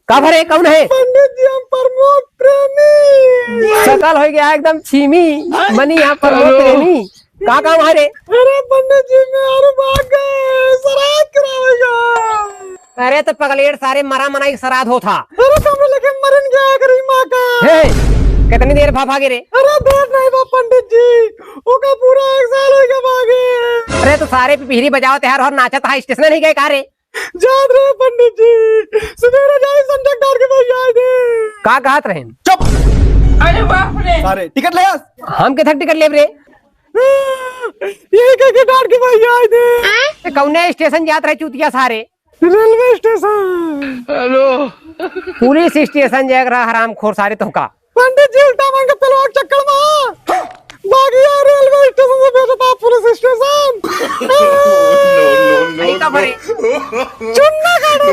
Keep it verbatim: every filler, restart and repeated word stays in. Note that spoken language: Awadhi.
का भरे, कौन है? पंडित जी, हम प्रमोद प्रेमी। सकल होइ गया एकदम छीमी, मनी यहाँ प्रमोद प्रेमी। का काम है रे? अरे पंडित जी, मेहरारू भाग गए, श्राद्ध करावेगा। अरे तो पगलेड़ सारे, मरा मनाई श्राद्ध होत हा। अरे तो हम लोग लेके मरन गया करी माँ का। हे, कितनी देर भा भागे रे? अरे देर नहीं बा पंडित जी, ओका पूरा एक साल होइ गया भागे। अरे तो सारे पिपहिरी बजावत है और नाचत हा, स्टेशन नहीं गए का रे? जात रहे पंडित जी, सुबेरे जाए संजय डार के भैया आए थे। का कहत रहे? चुप। अरे बाप रे। सारे टिकट ले आस। हम किधर टिकट लेब रे? यही कह के डार के भैया आए थे। ए, कौने स्टेशन जात रहे चूतिया सारे? रेलवे स्टेशन। हेलो। पुलिस स्टेशन जाए रहा हरामखोर सारे तोहका। पंडित जी उल्टा मांग के पेलवा के चक्कर में बागिया रेलवे स्टेशन से भेजता पुलिस स्टेशन। नहीं तो भरे। चुन्ना काटो।